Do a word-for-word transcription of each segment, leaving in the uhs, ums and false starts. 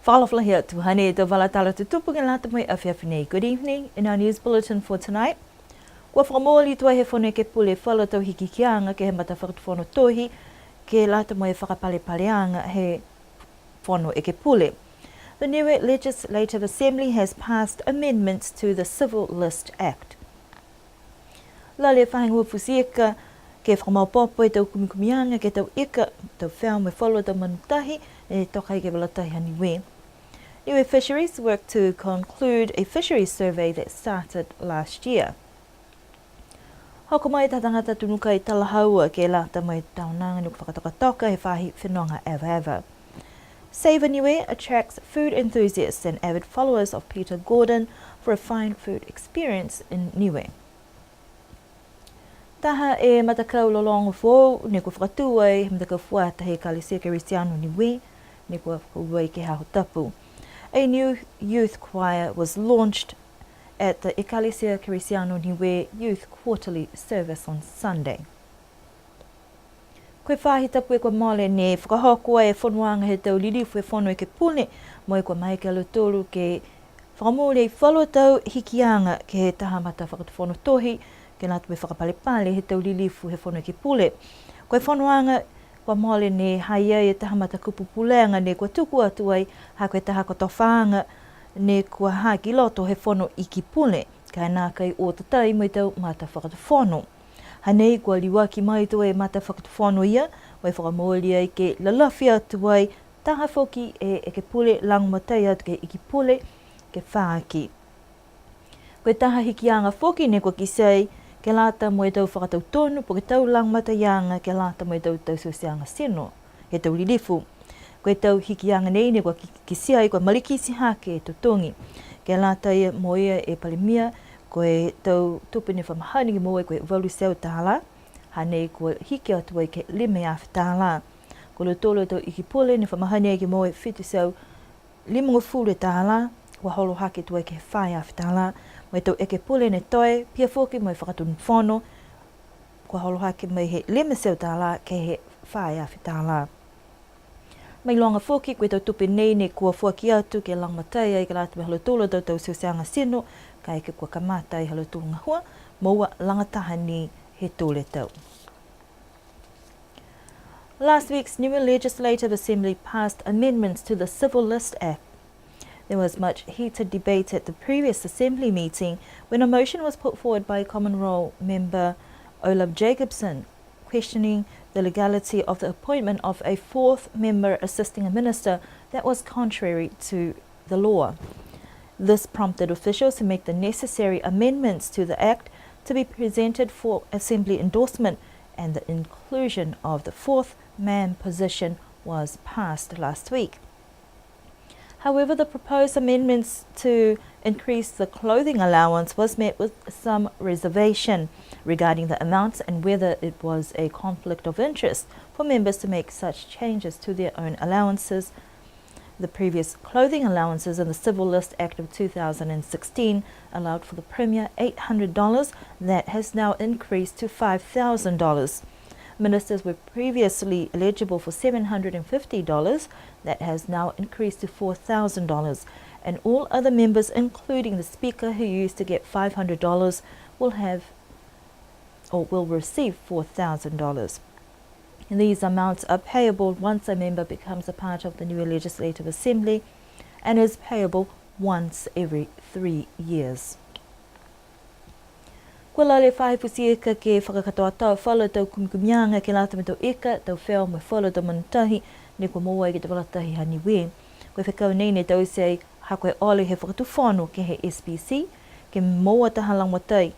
Fakaalofa lahi atu, hanei e tau vala tala tutupu ke lata mo e afiafi nei. Good evening. In our news bulletin for tonight, kua fakamooli tuai he Fono Ekepule falu tau hikihikiaga ke he matafakatufono tohi, ke lata mo e fakapalepaleaga he Fono Ekepule. The Niue Legislative Assembly has passed amendments to the Civil List Act. Lali e Faahi Gahua Futi Ika ke fakamaopoopo e tau kumikumiaga ke he tau ika, tau feo mo e falu tau manu tahi, ne toka ai ke he vala tahi ha Niue. Niue Fisheries work to conclude a fisheries survey that started last year. Hoko mai e taha tagata tunu kai talahaua ke lata mo e taonaga ne kua fakatokatoka he faahi fenoga evaeva. Savour Niue attracts food enthusiasts and avid followers of Peter Gordon for a fine food experience in Niue. Taha e matakau lologo foou ne kua fakatū ai he matakau fuata he Ekalesia Kerisiano Niue, ne kua fakatū ai ke he Aho Tapu. A new youth choir was launched at the Ekalesia Kerisiano Niue Youth Quarterly service on Sunday. Ko e faahi tapu kua mole ne fakahoko e fonoaga he tau lilifu he Fono Ekepule, mo e kua maeke a lautolu ke fakamooli ai falu tau hikiaga ke he taha matafakatufono tohi, ke lata mo e fakapalepale he tau lilifu he Fono Ekepule. Ko e fonoaga kua mole ne ha i ai e taha matakupu pulega ne kua tuku atu ai, ha ko e taha kotofaaga ne kua ha ki loto he Fono Iki Pule, ka e nākai o tatai mo e tau matafakatufono. Hanei kua liuaki mai tuai e matafakatufono ia, mo e fakamooli ai ke lalafi atu ai, taha foki e Ekepule lagomatai atu ke he Iki Pule, ke fā aki. Ko e taha hikiaga foki ne kua kitia ai, ke lata mo e tau fakatautonu, po ke tau lagomataiaga, ke lata mo e tau tauteuteaga tino, he tau lilifu. Ko e tau hikiaga nei ne kua ki-, kitia ai kua malikiti hake e totogi. Ke lata ia mo ia e Palemia, ko e tau tupe ne fa mahani ke moua ai ko e valu e teau tālā, hanei kua hiki atu ai ke he lima e afe tālā. Ko lautolu e tau Iki Pule ne fa mahani ai ke moua e fitu e teau limagofulu e tālā, kua holo hake tuai ke he fā e afe tālā. Mo e tau Ekepule ne toe, pihia foki mo e Fakatonu Fono, kua holo hake mai he lima e teau tālā ke he fā e afe tālā. Mailoga foki, ko e tau tupe nei ne kua foaki atu ke lagomatai ai ke lata mo e ha lautolu a tau tauteuteaga tino, kaeke kua kamata ai ha lautolu gahua, moua lagataha ni he tolu e tau. Last week's Niue Legislative Assembly passed amendments to the Civil List Act. There was much heated debate at the previous Assembly meeting when a motion was put forward by Common Roll member Olaf Jacobsen, questioning the legality of the appointment of a fourth member assisting a minister that was contrary to the law. This prompted officials to make the necessary amendments to the Act to be presented for Assembly endorsement, and the inclusion of the fourth man position was passed last week. However, the proposed amendments to increase the clothing allowance was met with some reservation regarding the amounts and whether it was a conflict of interest for members to make such changes to their own allowances. The previous clothing allowances in the Civil List Act of two thousand and sixteen allowed for the Premier eight hundred dollars, that has now increased to five thousand dollars. Ministers were previously eligible for seven hundred and fifty dollars, that has now increased to four thousand dollars, and all other members, including the Speaker, who used to get five hundred dollars, will have, or will receive four thousand dollars. These amounts are payable once a member becomes a part of the Niue Legislative Assembly and is payable once every three years. Kua lali e Faahi Futi Ika ke fakakatoatoa falu tau kumikumiaga ke lata mo e tau ika, tau feo mo e falu tau manu tahi, ne kua moua ai ke he vala tahi ha Niue. Ko e fekau nei ne taute ai ha ko e ole he Fakatufono ke he S P C, ke moua taha lagomatai,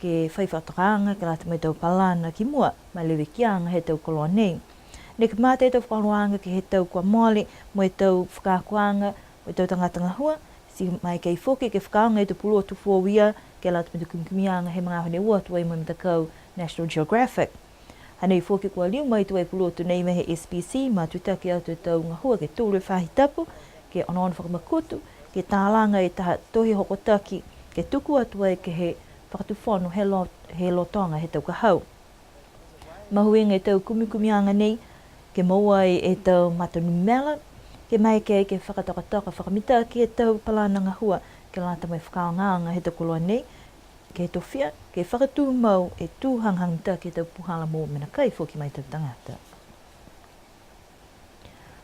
ke fai fakatokaaga ke lata mo e tau palana ki mua, mo e levekiaga he tau koloa nei. Ne kamata e tau fakaholoaga ke he tau kua mole, mo e tau fakaakoaga, mo e tau tagata gahua, ti maeke foki ke fakaaoga e tau pulotu foou ia, ke lata mo e tau kumikumiaga he magaaho ne o atu ai mo e matakau National Geographic. Hanei foki kua liu mai tuai e pulotu nei mai he S P C, matutaki atu e tau gahua ke tolu e faahi tapu, ke onoono fakamakutu, ke talaga e taha tohi hokotaki, ke tuku atu ai ke he Fakatufono he lo-, he lotoga he tau ka hau. Mahuiga e tau kumikumiaga nei, ke moua ai e tau matanumela, Ke maeke ke fakatokatoka fakamitaki e tau palana gahua, ke lata mo e fakaaogaaga he tau koloa nei, ke he tofia, ke fakatumau e tū hagahaga mitaki he tau puhala mo mena kai foki ma e tau tagata.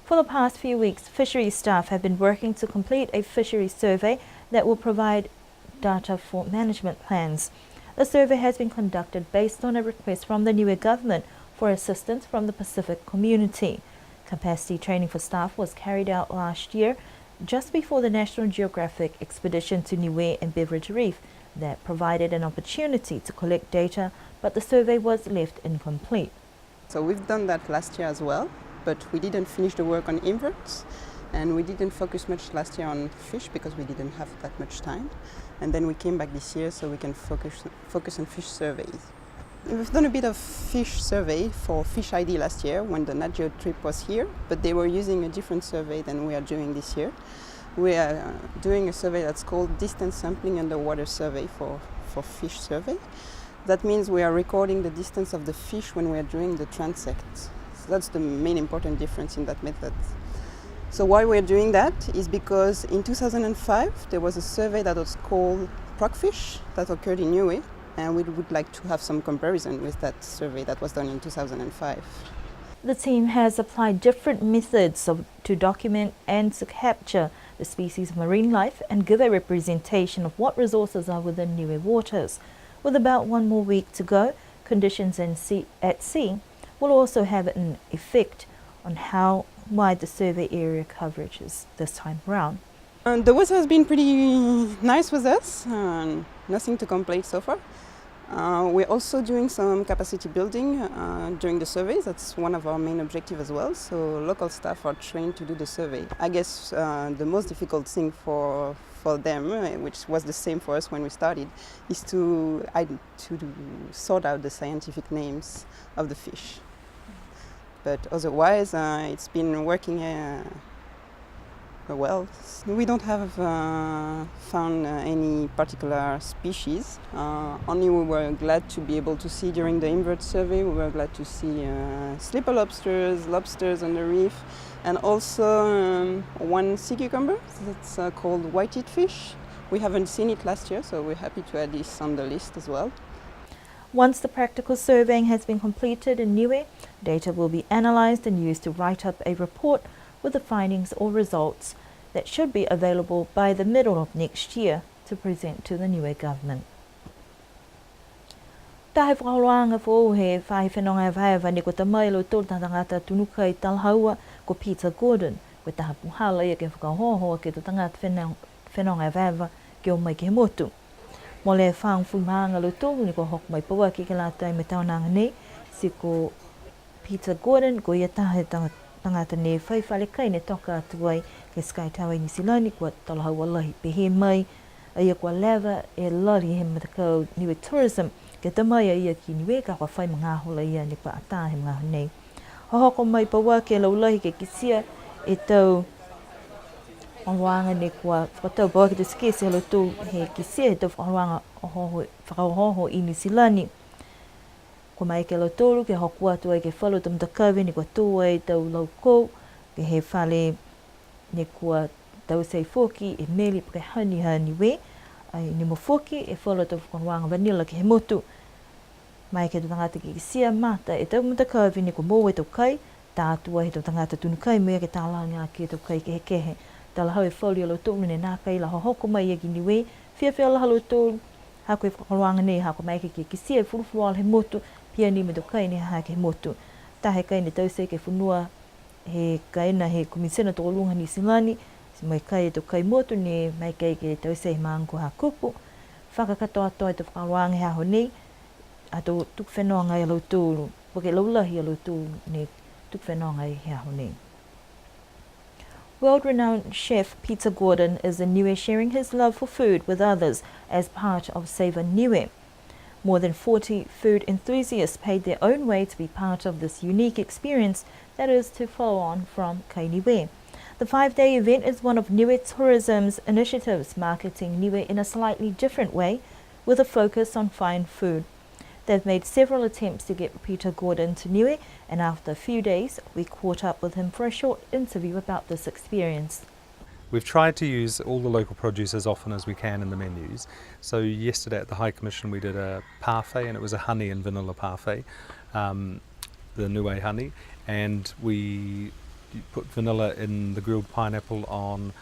For the past few weeks, fisheries staff have been working to complete a fisheries survey that will provide data for management plans. The survey has been conducted based on a request from the Niue government for assistance from the Pacific community. Capacity training for staff was carried out last year, just before the National Geographic expedition to Niue and Beveridge Reef that provided an opportunity to collect data, but the survey was left incomplete. So we've done that last year as well, but we didn't finish the work on inverts, and we didn't focus much last year on fish because we didn't have that much time. And then we came back this year so we can focus, focus on fish surveys. We've done a bit of fish survey for Fish I D last year when the Nat Geo trip was here, but they were using a different survey than we are doing this year. We are, uh, doing a survey that's called Distance Sampling Underwater Survey for, for fish survey. That means we are recording the distance of the fish when we are doing the transect. So that's the main important difference in that method. So why we're doing that is because in two thousand and five, there was a survey that was called Progfish that occurred in Niue, and we would like to have some comparison with that survey that was done in two thousand and five. The team has applied different methods of, to document and to capture the species of marine life and give a representation of what resources are within Niue waters. With about one more week to go, conditions in sea, at sea will also have an effect on how wide the survey area coverage is this time round. Um, the weather has been pretty nice with us, uh, nothing to complain so far. Uh, we're also doing some capacity building, uh, during the surveys. That's one of our main objectives as well. So local staff are trained to do the survey. I guess, uh, the most difficult thing for, for them, uh, which was the same for us when we started, is to, I, to do, sort out the scientific names of the fish. But otherwise, uh, it's been working, uh, well. We don't have, uh, found, uh, any particular species. Uh, only we were glad to be able to see during the invert survey, we were glad to see, uh, slipper lobsters, lobsters on the reef, and also, um, one sea cucumber that's, uh, called white-teeth fish. We haven't seen it last year, so we're happy to add this on the list as well. Once the practical surveying has been completed in Niue, data will be analysed and used to write up a report with the findings or results that should be available by the middle of next year to present to the Niue government. Taha fakaholoaga foou he faahi fenoga evaeva ne kua ta mai a lautolu taha tagata tunu kai talahaua ko Peter Gordon, ko e taha puhala ia ke fakaohooho aki e tau tagata feno-, fenoga evaeva ke o mai ke he motu. Mole e fagofulu ma ga a lautolu ne kua hoko mai pauaki ke lata mo e taonaga nei, ti ko Peter Gordon, ko ia taha he taga-, tagata ne fai fale kai ne toka atu ai ke he Sky Tower i Niu Silani, kua talahaua lahi. Pehē mai a ia kua leva e lali he matakau Niue Tourism ke ta mai a ia ki Niue, ka kua fai magaaho la ia ne kua ata he magaaho nei. Hohoko mai pauaki e laulahi ke kitia e tau fakaholoaga ne kua fakatau pauaki e tau tikete ha lautolu he kitia e tau fakaholoaga ohoho, fakaohooho i Niu Silani. Kua maeke a lautolu ke hoko atu ai ke he falu tau matakavi ne kua tō ai e tau laukou, ke he fale ne kua taute foki e meli po ke hani ha Niue, ai ne moua foki e falu tau fakaholoaga vanila ke he motu. Maeke e tau tagata ke kitia mata e tau matakavi ne kua moua e tau kai, ta atu ai he tau tagata tunu kai mo e ke talaga aki e tau kai kehekehe. Talahau e falu ia lautolu ne nākai la hohoko mai ia ki Niue, fiafia lahi a lautolu ha ko e fakaholoaga nei, ha kua maeke ke kitia e fulufuluola he motu, pihia ni mo e tau kai ne ha ke he motu. Taha e kai ne taute ke he fonua he kaina he Komisina Tokoluga Niu Silani, mo e kai e tau kai motu ne maeke ke taute he maaga ko Hakupu. Fakakatoatoa e tau fakaholoaga he aho nei, ato tuku fenoga e lautolu, po ke laulahi a lautolu ne tuku fenoga he aho nei. World-renowned chef Peter Gordon is in Niue sharing his love for food with others as part of Savour Niue. More than forty food enthusiasts paid their own way to be part of this unique experience that is to follow on from Kai Niue. The five-day event is one of Niue Tourism's initiatives marketing Niue in a slightly different way, with a focus on fine food. They've made several attempts to get Peter Gordon to Niue, and after a few days, we caught up with him for a short interview about this experience. We've tried to use all the local produce as often as we can in the menus. So yesterday at the High Commission we did a parfait, and it was a honey and vanilla parfait, um, the Niue honey, and we put vanilla in the grilled pineapple on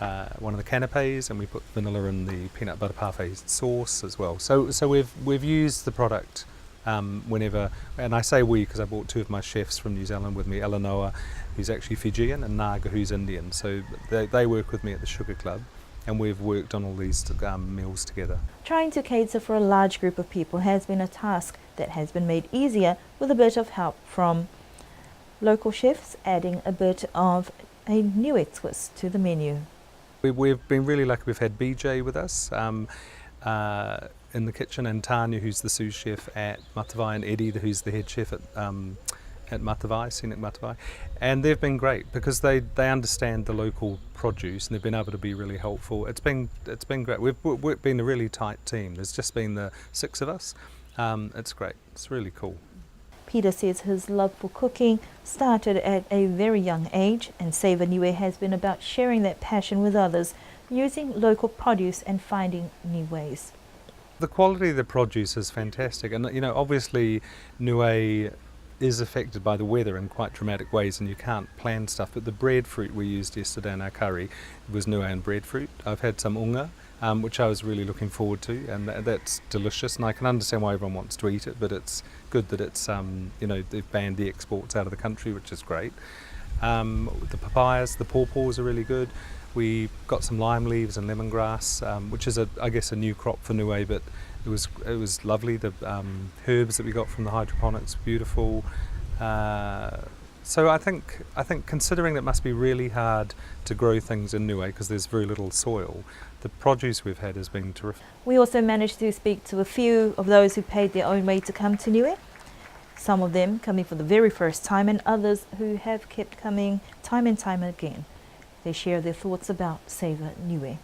uh, one of the canapes, and we put vanilla in the peanut butter parfait sauce as well. So, so we've we've used the product um, whenever, and I say we because I brought two of my chefs from New Zealand with me, Eleanor, who's actually Fijian, and Naga, who's Indian. So they, they work with me at the Sugar Club, and we've worked on all these um, meals together. Trying to cater for a large group of people has been a task that has been made easier with a bit of help from local chefs adding a bit of a Niue twist to the menu. We, we've been really lucky. We've had B J with us um, uh, in the kitchen, and Tanya, who's the sous chef at Matavai, and Eddie, who's the head chef at um, at Matavai, Scenic Matavai, and they've been great because they, they understand the local produce and they've been able to be really helpful. It's been it's been great. We've, we've been a really tight team. There's just been the six of us. Um, it's great. It's really cool. Peter says his love for cooking started at a very young age, and Savour Niue has been about sharing that passion with others, using local produce and finding new ways. The quality of the produce is fantastic, and, you know, obviously Niue is affected by the weather in quite dramatic ways, and you can't plan stuff, but the breadfruit we used yesterday in our curry was Niuean breadfruit. I've had some unga, um, which I was really looking forward to, and tha-, that's delicious, and I can understand why everyone wants to eat it, but it's good that it's, um, you know, they've banned the exports out of the country, which is great. Um, the papayas, the pawpaws are really good. We got some lime leaves and lemongrass, um, which is, a, I guess, a new crop for Niue, but it was, it was lovely. The um, herbs that we got from the hydroponics, beautiful. Uh, so I think, I think considering it must be really hard to grow things in Niue because there's very little soil, the produce we've had has been terrific. We also managed to speak to a few of those who paid their own way to come to Niue, some of them coming for the very first time and others who have kept coming time and time again. They share their thoughts about Savour Niue.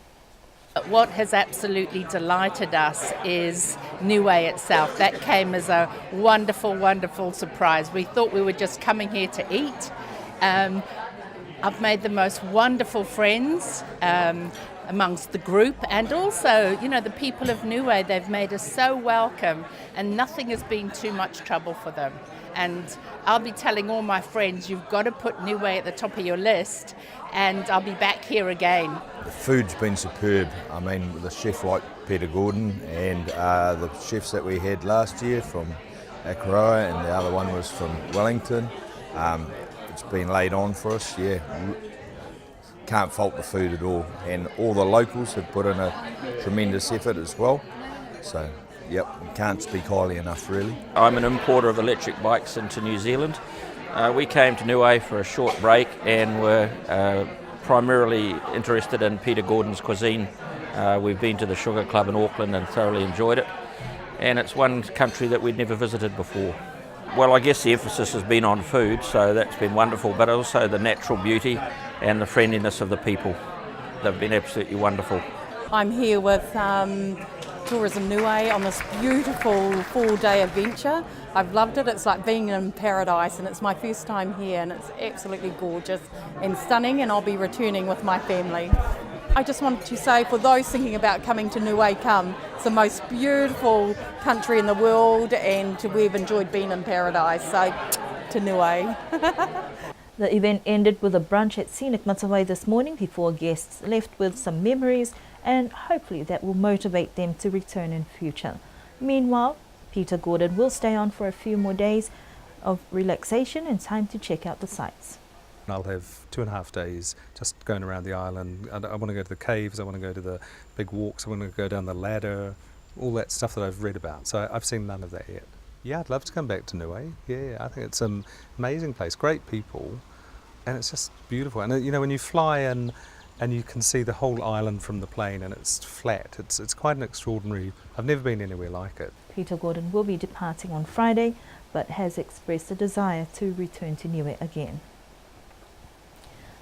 What has absolutely delighted us is Niue itself. That came as a wonderful, wonderful surprise. We thought we were just coming here to eat. Um, I've made the most wonderful friends, um, amongst the group, and also, you know, the people of Niue, they've made us so welcome, and nothing has been too much trouble for them. And I'll be telling all my friends, "You've got to put Niue at the top of your list," and I'll be back here again. The food's been superb. I mean, with a chef like Peter Gordon and, uh, the chefs that we had last year from Akaroa, and the other one was from Wellington. Um, it's been laid on for us, yeah. Can't fault the food at all, and all the locals have put in a tremendous effort as well. So, yep, we can't speak highly enough, really. I'm an importer of electric bikes into New Zealand. Uh, we came to Niue for a short break and were, uh, primarily interested in Peter Gordon's cuisine. Uh, we've been to the Sugar Club in Auckland and thoroughly enjoyed it. And it's one country that we'd never visited before. Well, I guess the emphasis has been on food, so that's been wonderful, but also the natural beauty and the friendliness of the people. They've been absolutely wonderful. I'm here with, um, Tourism Niue on this beautiful four-day adventure. I've loved it. It's like being in paradise, and it's my first time here, and it's absolutely gorgeous and stunning, and I'll be returning with my family. I just wanted to say, for those thinking about coming to Niue, come. It's the most beautiful country in the world, and we've enjoyed being in paradise, so to Niue. The event ended with a brunch at Scenic Matavai this morning before guests left with some memories, and hopefully that will motivate them to return in future. Meanwhile, Peter Gordon will stay on for a few more days of relaxation and time to check out the sights. I'll have two and a half days just going around the island. I, I wanna go to the caves, I wanna go to the big walks, I wanna go down the ladder, all that stuff that I've read about. So I've seen none of that yet. Yeah, I'd love to come back to Niue. Yeah, I think it's an amazing place, great people, and it's just beautiful. And, uh, you know, when you fly in and you can see the whole island from the plane and it's flat, it's, it's quite an extraordinary, I've never been anywhere like it. Peter Gordon will be departing on Friday, but has expressed a desire to return to Niue again.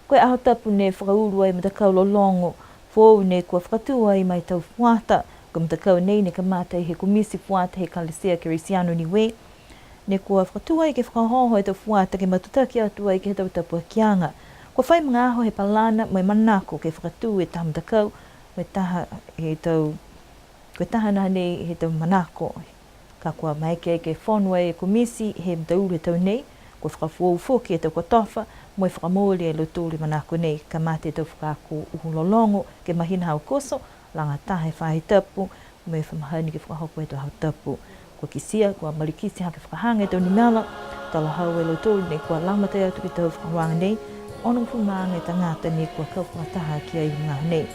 Ko e aho tapu ne fakaulu ai e matakau lologo foou ne kua fakatū ai ma e tau fuata, Ko e matakau nei ne kamata he komiti fuata he Ekalesia Kerisiano Niue, ne kua fakatū ai ke fakaohooho e tau fuata ke matutaki atu ai ke he tau tapuakiaga. Kua fai magaaho he palana mo e manako ke fakatū e taha matakau, mo e taha he tau, ko e taha nā nei he tau manako. Ka kua maeke ke fono ai e komiti he mataulu he tau nei, kua fakafoou foki e tau kotofa, mo e fakamooli e lautolu e manako nei, kamata e tau fakaako uhu lologo ke he mahina ha Aokuso, lagataha e faahi tapu, mo e fa mahani ke fakahoko e tau aho tapu. Kua kitia, kua malikiti hake fakahaga e tau numela, talahau e lautolu nei kua lagomatai atu ke he tau fakaholoaga nei, onogofulu ma aga e tagata ne kua kau fakataha ki ai he magaaho nei.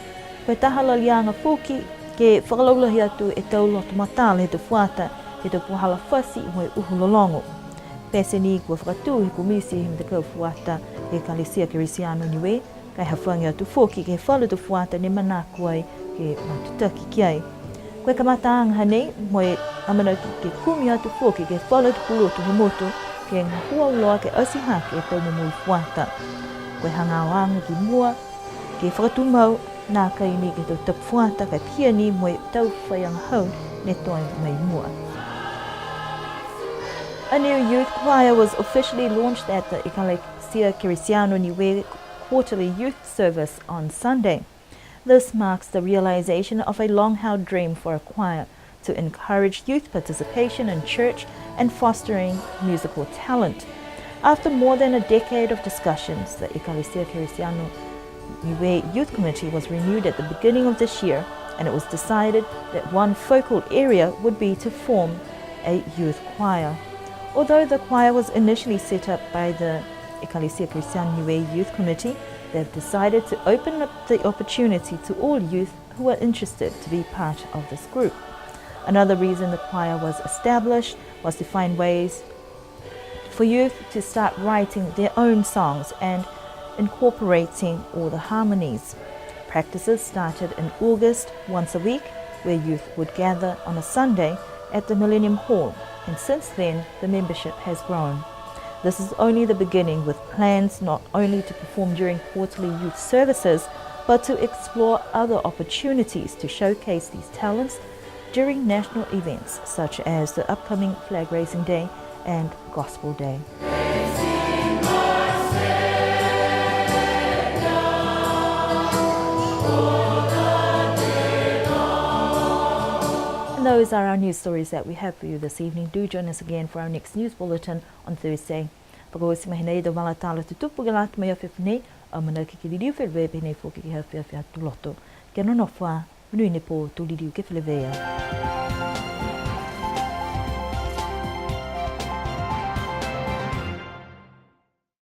Ko e taha laliaga foki, ke fakalaulahi atu e tau loto matala he tau fuata, he tau puhala fati mo e uhu lologo. Pete ni kua fakatū he komiti he matakau fuata he Ekalesia Kerisiano Niue, ka e hafagi atu foki ke he falu tau fuata ne manako ai ke matutaki ki ai. Ko e kamataaga hanei, mo e amanaki ke kumi atu foki ke he falu tau pulotu he motu, ke gahua auloa ke ati hake e tau momoui fuata. Ko e hagaao ki mua, ke fakatumau, nākai ni ke he tau tapu fuata, ka e pihia ni mo e tau faiagahau ne toe mai mua. A new youth choir was officially launched at the Ekalesia Kerisiano Niue quarterly youth service on Sunday. This marks the realization of a long-held dream for a choir to encourage youth participation in church and fostering musical talent. After more than a decade of discussions, the Ekalesia Kerisiano Niue Youth Committee was renewed at the beginning of this year, and it was decided that one focal area would be to form a youth choir. Although the choir was initially set up by the Ekalesia Kerisiano Niue Youth Committee, they have decided to open up the opportunity to all youth who are interested to be part of this group. Another reason the choir was established was to find ways for youth to start writing their own songs and incorporating all the harmonies. Practices started in August once a week, where youth would gather on a Sunday at the Millennium Hall, and since then the membership has grown. This is only the beginning, with plans not only to perform during quarterly youth services, but to explore other opportunities to showcase these talents during national events such as the upcoming Flag Raising Day and Gospel Day. And those are our news stories that we have for you this evening. Do join us again for our next news bulletin on Thursday. Fakaoti mai hinei e tau vala tala tutupu ke lata mo e afiafi nei, amanaki ke liliu feleveia pehē nei foki ke he afiafi Aho Tuloto. Kia nonofo ā, monuina e pō, to liliu ke feleveia.